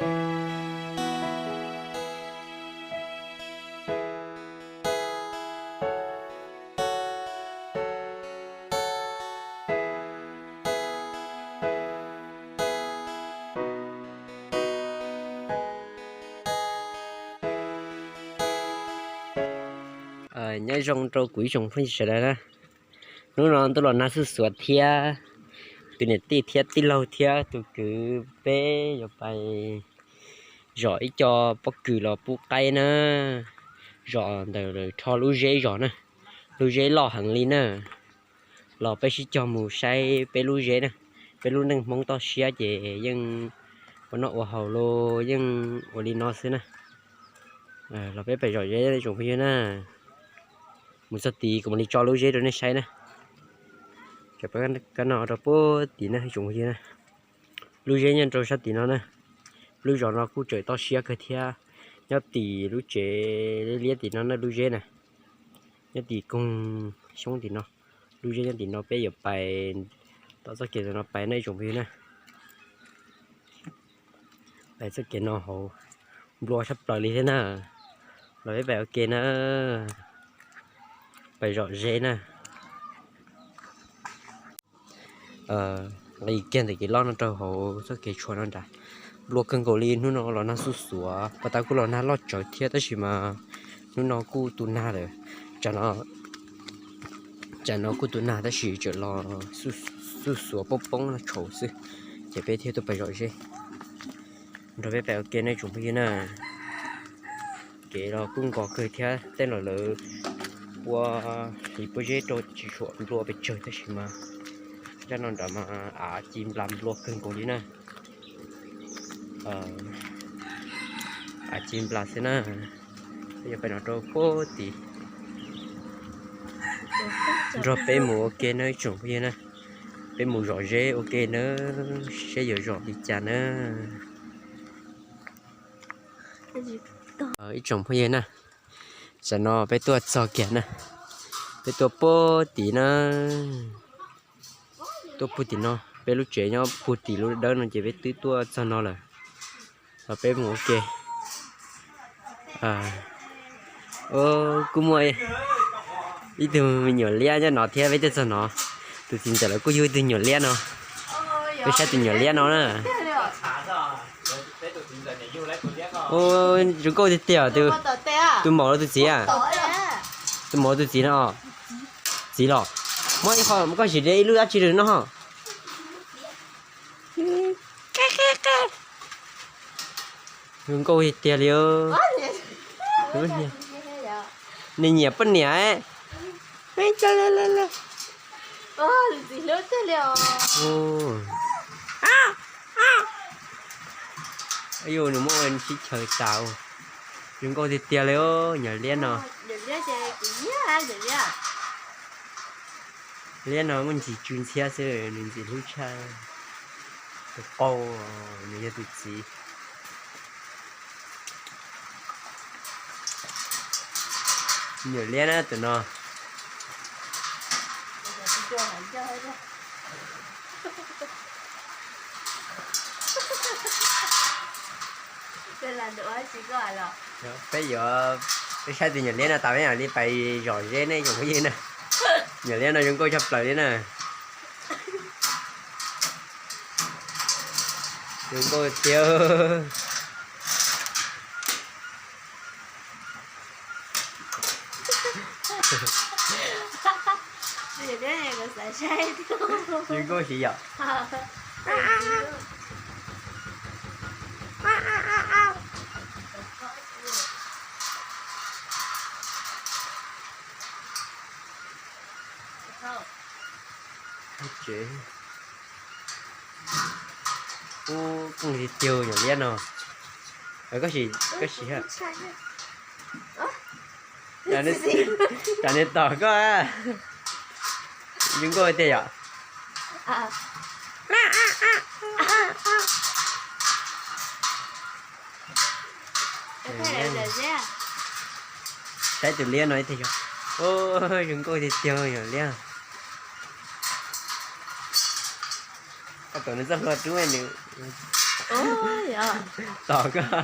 Nyob zoo rau kuv ib tsoom phooj ywg sawv daws na. Hnub no tuaj los nag xuj xuav thiab tus niam tij thiab tij laug thiab tus kwv, peb yuav pais zom ib co pob kws los pub qaib na, zom ntawm rho lub zeb zom na, lub zeb loj heev li na. Los peb sib cog mus saib peb lub zeb na, peb lub neej Hmoob toj siab ces yeej ua noj ua haus los yeej ua li no xwb na. Los peb pais zom zeb tsoom phooj ywg na. Mus txog tid kuv mam li tso lub zeb rau nej saib na. Tsam peb kab no rau puag tid na tsoom phooj ywg na. Lub zeb nyob rau sab tim no na. Lub zos no kuj tseem toj siab kawg thiab. Nyob tim lub tsev liab tim no na lub zeb na. Nyob tim koog xyoob tim no. Lub zeb nyob tim no peb yuav pais tom txoj kev ntawm no pais na ib tsoom phooj ywg na. Pais txoj kev no hauv nplua tshaj plaws li thiab na. Los peb pais ua ke na. Pais zom zeb na. Nqis kiag ntawm kev loj no rau hauv txoj kev tshuam no nrad. Nplua kawg nkaus li, hnub no los nag xuj xuav, puag ta kuj los nag loj tsawv thiab tab sis mas hnub no kuj tu nag lawm. Tsam no kuj tu nag tab sis tseem los xuj xuav poob poob no tshauv xwb, ces peb thiaj tuaj pais zom zeb. Nrog peb pais ua ke nej tsoom phooj ywg na. Kev los kuj nkos kawg thiab, tej los lawv ua hliv pob zeb rau tsis tshua nplua pes tsawg tab sis mas zaj no nrad mas av ci nplas nplua kawg nkaus li na. Av ci nplas xwb na. Peb yuav pais no rau puag tid. Nrog peb mus ua ke na ib tsoom phooj ywg na. Peb mus zom zeb ua ke na, seb yuav zom li cas na. Ib tsoom phooj ywg na, tam no peb tuaj txog kiag na, peb tuaj puag tim na, tuaj puag tim no, peb lub tsev nyob puag tim lub dawb no ces peb twb tuaj txog no lawm. Los peb mus ua ke. Kuj muaj ib tug me nyuam liab nyob no thiab, peb tuaj txog no. Tus txiv ntxawm lawv kuj yug ib tug nyuam liab no. Peb saib tus nyuam liab no na. Zoo nkauj tiag tiag, tus maum los tus txiv a? Tus maum tus txiv no. Txiv los. Muab ib qho koj sim de ib lub dab tsi rau noj. Zoo nkauj tiag tiag li. Nws nyiam poj niam. Yus nws muab ua sib chaws tas. Zoo nkauj tiag tiag li nyuam liab no. Liab no muaj ntsis tsw ntxhiab xwb, nws ntxim hlub tshaj tus qau, nws yog tus txiv. Nyuam liab na tus no. Peb yuav, peb saib tus nyuam liab no tas peb mam li pais zom zeb nej tsoom phooj ywg na. Nyuam liab no zoo nkauj tshaj plaws li na. Zoo nkauj tiag. Zoo nkauj siv yom. Tsev. Ub, koj tiag tiag nyuam liab no. Koj sim, koj sim ha. Tsam nws tom koj. Zoo nkauj tiag yom. Saib tus liab no ib teg yog. Zoo nkauj tiag tiag yog liab. Koj tom nws txoj hlua rub nws Tom koj,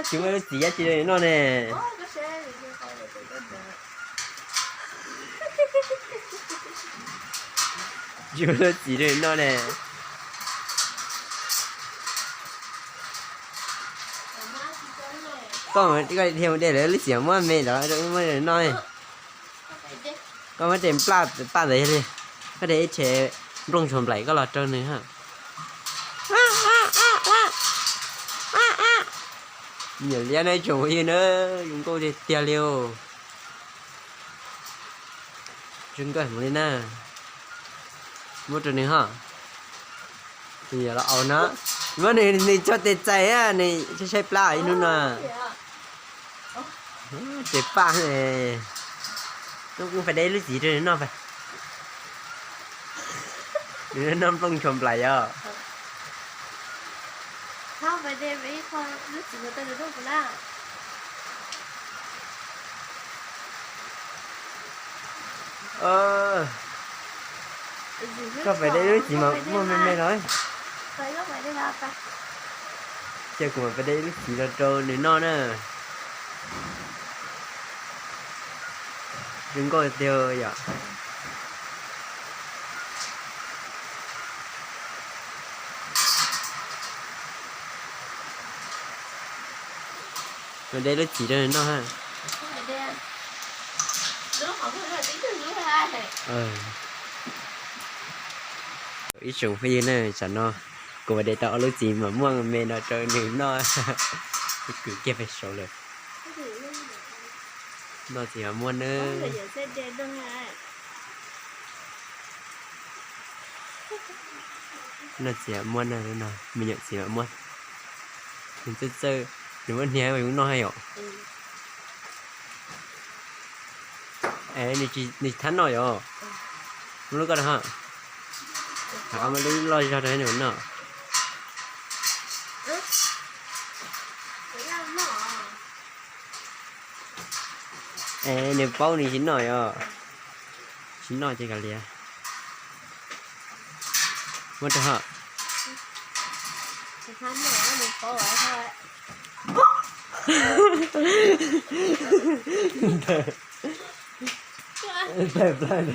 tsis muaj lub txiv dab tsi rau nws noj ne. Tsis muaj lub txiv rau nws noj ne. Koj, koj dhia mus de lawv lub txiv muab me los rau wb muab noj. Koj muab de paj ntawd yog li, koj de ib tsheb nplooj tshuas nplaim koj los rau nws ha. Me nyuam liab na ib tsoom phooj ywg na, zoo nkauj tiag tiag li os. Zoo nkauj heev li na. Muab rau nws ho. Nws yuav los aus no. Muab nws, nws tso tes txais, nws saib plab ib hnub no. Ces paj, nws kuj fais de lub txiv rau nws noj. Nws noj nplooj tshuas nplaim yom. Koj fais de lub txiv mas muaj me me los. Ces kuv mam fais de lub txiv los rau nws noj na. Zoo nkauj tiag yom. Mam de lub txiv rau nws noj ha. Ib tsoom phooj ywg na, tsam no kuv mam de tau ob lub txiv mas muaj me no rau nws noj. Kwv kiag pem saud lawm. Noj txiv mam muaj na. Noj txiv mam muaj na, me nyuam txiv mam muaj. Nws txawj txawj, nws muab hnia zoo noj yom. Nws tsis thab noj yom. Muab lub koj rau ha. Muab lub loj zog rau nws noj. Es nws paub nws tsis noj yom. Tsis noj ces kav liam. Muab rau ho. Tawm plaws ntawd,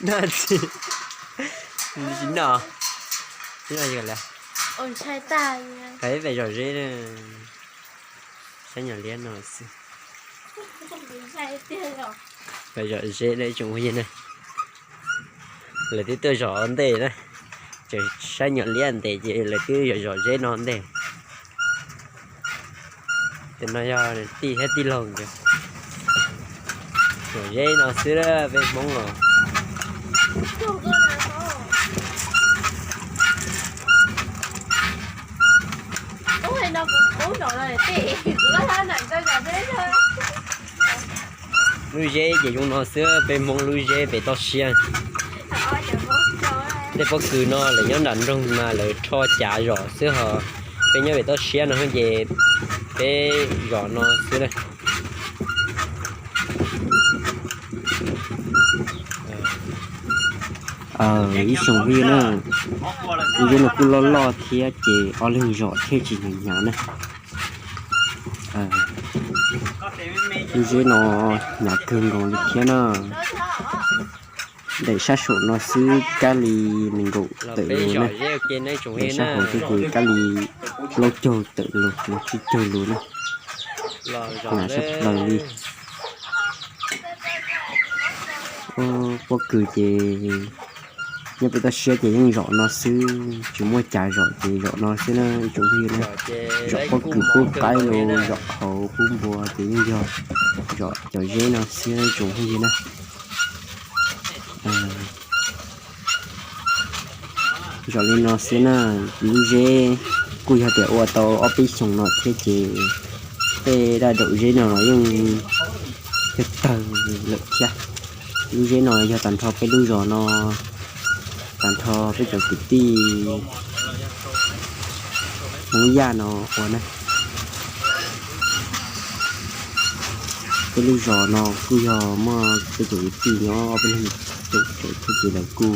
noj tsis, tsis noj, tsis noj li. Ntshai tag, pem zom zeb, saib nyuam liab no xwb. Pem zom zeb na ib tsoom phooj ywg na. Lawv twb tuaj zom ua ntej na, tseem saib nyuam liab ntes ces lawv twb zom zom zeb no ua ntej. Tus no yog tij thiab tij laug ntag. Zom zeb no xwb peb Hmoob os. Lub zeb ces zoo no xwb, peb Hmoob lub zeb pem toj siab. Tej pob kws no lawv nyob nram nroog mas lawv rho cav zom xwb ho, peb nyob pem toj siab no ces peb zom no xwb na. Ib tsoom phooj ywg na, lub zeb no kuj loj loj thiab ces ob leeg zom thiaj tsis hnyav hnyav na. Lub zeb no hnyav kawg nkaus li thiab na. Daim sab saum no xwb kab li nees nkaum tawm lus na. Daim sab hauv thiab ces kab li plaub caug tawm lus los tsib caug lus na. Hnyav sab plaws li. Pob kws ces nyob pem toj siab ces yeej zom no xwb, tsis muaj cav zom ces zom no xwb na ib tsoom phooj ywg na. Zom pob kws pub qaib los zom qhauv pub npua ces yeej yog zom cov zeb no xwb ib tsoom phooj ywg na. Zom li no xwb na, lub zeb kuj yog tias ua tau ob peb xyoos no thiab ces tej daj daum zeb no los yeej yog tawg lawm thiab. Lub zeb no yog tag nrho peb lub zos no, tag nrho peb cov kwv tij Hmoob Yaj no ua na. Peb lub zos no kuj yog muaj peb cov kwv tij nyob ob peb leeg tseem tseem thiab ces lawv kuj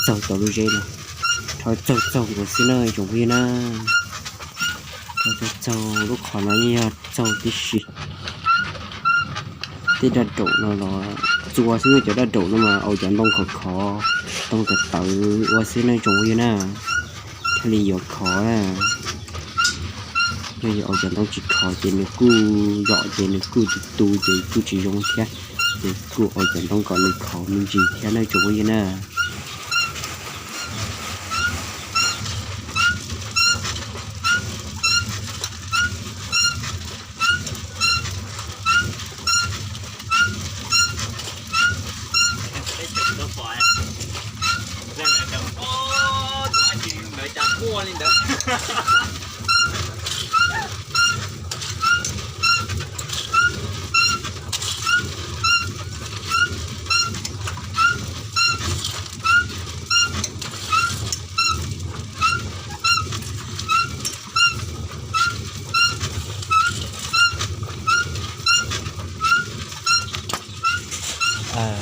txaug tau lub zeb no. Rho txaug txaug nkaus xwb na tsoom phooj ywg na. Rho txaug txaug, lub qhov no yeej yog txaug tib si. Tej daj daum no los txua xwb, cov daj daum no mas au cov ntoo khov khov, ntoo tawv tawv ua xwb na tsoom phooj ywg na. Thiaj li yuav khov na. Yog yuav au cov ntoo tsis khov ces nws kuj zom ces nws kuj tu tu ces kuj tsis zoo thiab. Ces kuj au cov ntoo kom nws khov me ntsis thiab na tsoom phooj ywg na.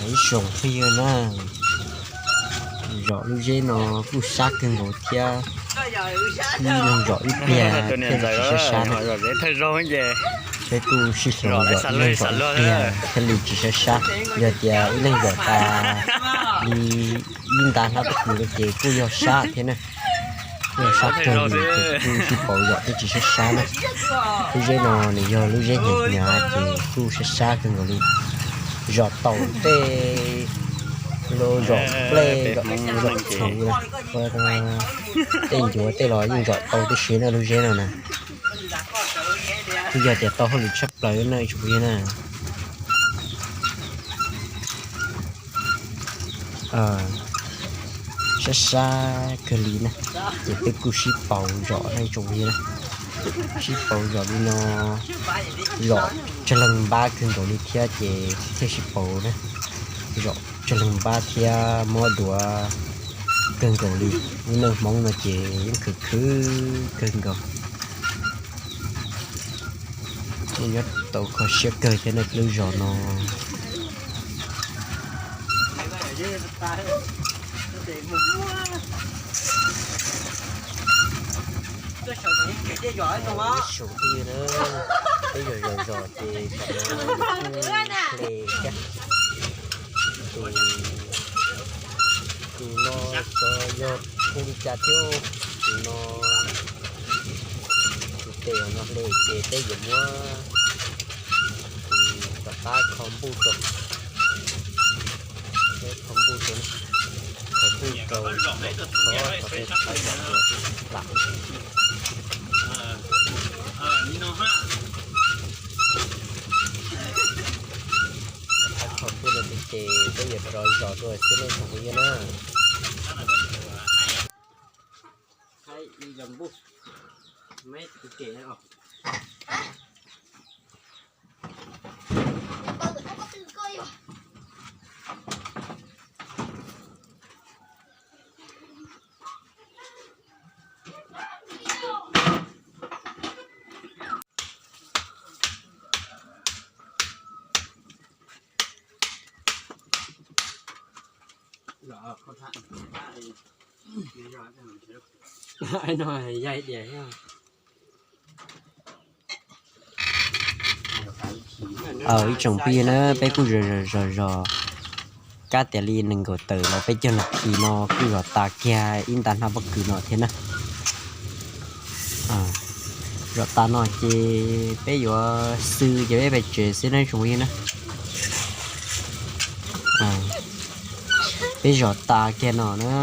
Ib tsoom phooj ywg na, zom lub zeb no kuj sab kawg nkaus thiab. Ib leeg zom ib pliag thiaj li tsis sab sab na. Peb kuj sib xyaw zom ib leeg zom ib pliag thiaj li tsis sab sab. Yog tias ib leeg zom tas li ib nta hnab pob kws no ces kuj yog sab thiab na. Kuj yog sab kawg li ces kuj sib pauv zom thiaj tsis sab sab na. Lub zeb no nws yog lub zeb hnyav hnyav ces kuj sab sab kawg nkaus li. Zom taus tej, zom nplej, zom txhuv, tej ncuav tej los yeej zom tau tib si na lub zeb no na. Kuj yog tias tau hauj lwm tshaj plaws na tsoom phooj ywg na. Sab sab kawg li na, ces peb kuj sib pauv zom na tsoom phooj ywg na. Sib pauv zom li no, zom tsawg leeg npab kawg nkaus li thiab ces thiaj sib pauv na. Zom tsawg leeg npab thiab muab duav kawg nkaus li. Lub neej Hmoob no ces yeej khwv khwv kawg nkaus. Yeej nyob tau kho siab kawg thiab na lub zos no. Ib tsoom phooj ywg na, peb zom zom zos ces tam no kuj hle thiab. Tus, tus no xyov yog phu li cas thiab, tus no, tus tes no hle ces peb yuav muab tus rov qab kho npuj rau. Peb kho npuj rau, kho npuj rau, kho, kho peb rov qab zom dua lam. Rov qab kho npuj no ces peb yuav rov zom dua xwb nej tsoom phooj ywg na. No ya diam. Ib tsoom phooj ywg na, peb kuj zom zom zos zos kab tias li nees nkaum tawm los peb cog nas this no kuj zom tas kiag ib nta hnab pob kws no thiab na. Zom tas no ces peb yuav xwb ces peb pais tsev xwb na tsoom phooj ywg na. Peb zom tas kiag no na.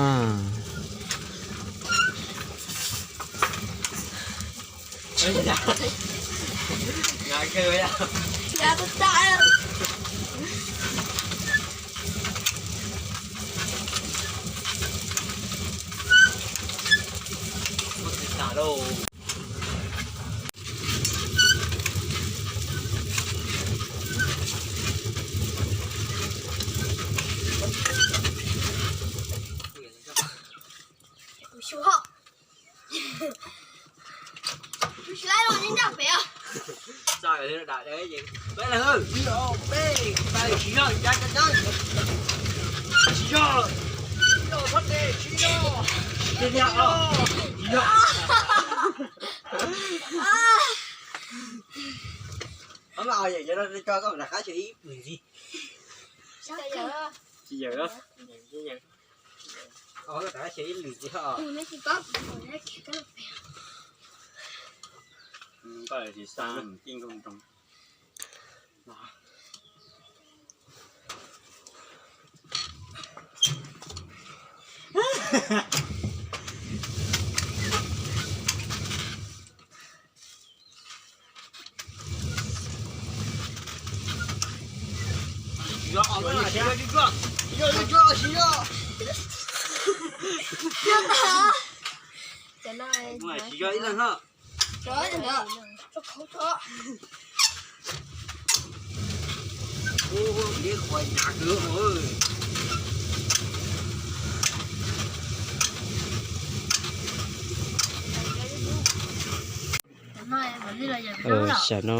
Xyov no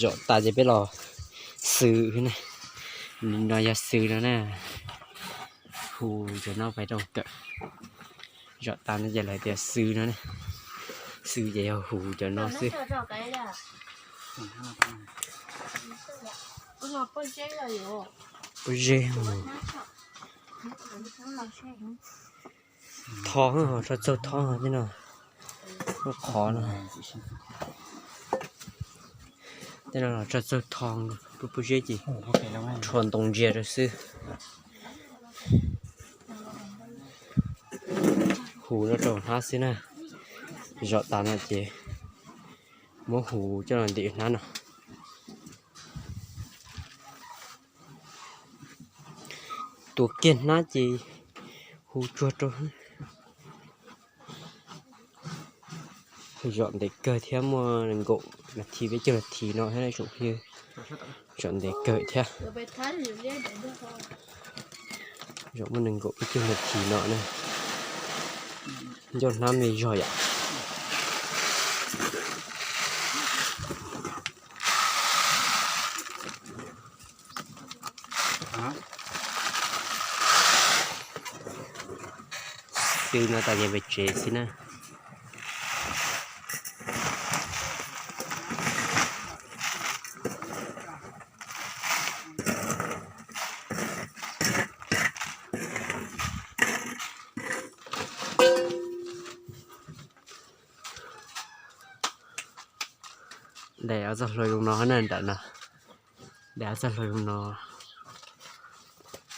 zom tas ces peb los xwb ne. No yog xwb no na. Hu cov no pais rau kawm. Zom tas no ces lawv tias xwb no ne. Xwb ces yog hu cov no xwb. Pob zeb. Tho, tso txaug tho tej no. Qhov no, tej no los tso txaug tho, pob zeb ces rho ntoo ntsia rau xwb. Hu no rau hnab xwb na. Zom tas no ces muab hu coj los ntim hnab no. Tuav kiag hnab ces hu tsuag rau. Zom ntev kawg thiab, muaj nees nkaum nas this, peb caug nas this no thiab tsoom phooj ywg. Zom ntev kawg thiab. Zom muaj nees nkaum peb caug nas this no na. Ncauj hnab me zog yom. Xwb no tas ces pem tsev xwb na. Daim ob txoj hlua zoo no na, nram no. Daim ob txoj hlua zoo no.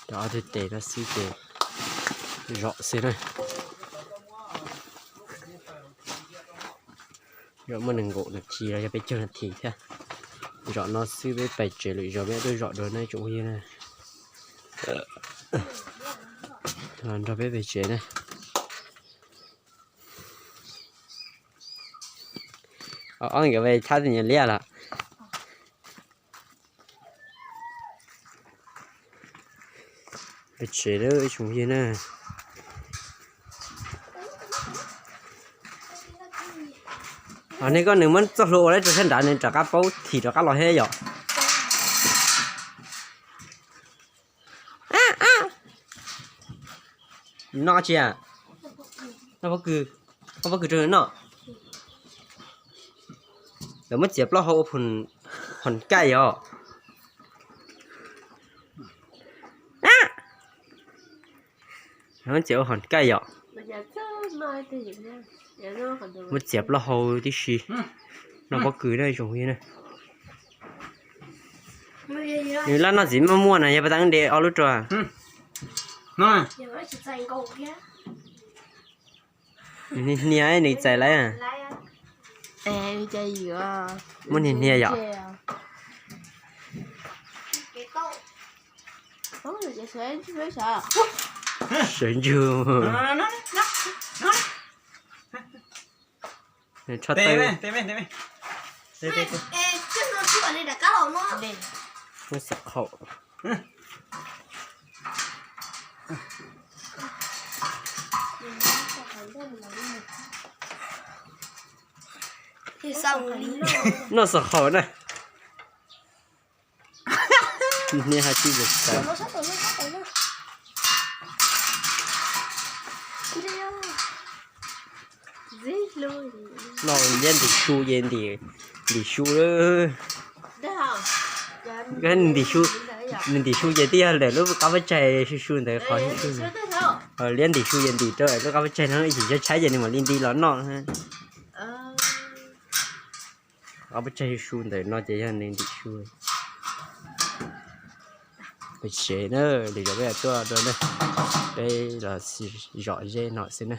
Cov ob tug tes no xwb ces zom xwb na. Zom muaj nees nkaum nas this los yog peb caug nas this thiab. Zom no xwb peb pais tsev lwm zaus peb tuaj zom dua na tsoom phooj ywg na. Los nrog peb pais tsev na. Ob nkawd pais thab tus niam liab lawm. Peb tsev lawm tsoom phooj ywg na. Nej koj nws muab txoj hlua ua lawm rau sab nrad nws rov qab paub thim rov qab los thiab yom. Noj tsi a? Noj pob kws, noj pob kws rau nws noj. Lawv muab txiav plaub hau ua phom hom kaij yom. Muab txiav ua hom kaij yom. Muab txiav plaub hau tib si. Noj pob kws na tsoom phooj ywg na. Nws laj noj txiv maj muaj na yog pas tas de ob lub rau. Nws hnia nws txais lawm. Muab hnia hnia yom. Sawv ntsug. Tso taw. Muab xav qhaum. Noj xav qhaum na. Niag hais tsis txawj. No liab ntim su ces ntim, ntim su, ntim su, nws ntim su ces twb yog lawm lub qab pob tsaig su su ntawd qhov su su. Liab ntim su ces ntim rau lub qab pob tsaig no ib chim tshaib tshaib ces nws mam li nti los noj. Qab pob tsaig su su ntawm no ces yog nws ntim su. Peb tsev na, lwm zaus peb tuaj rau na, peb los zom zeb no xwb na.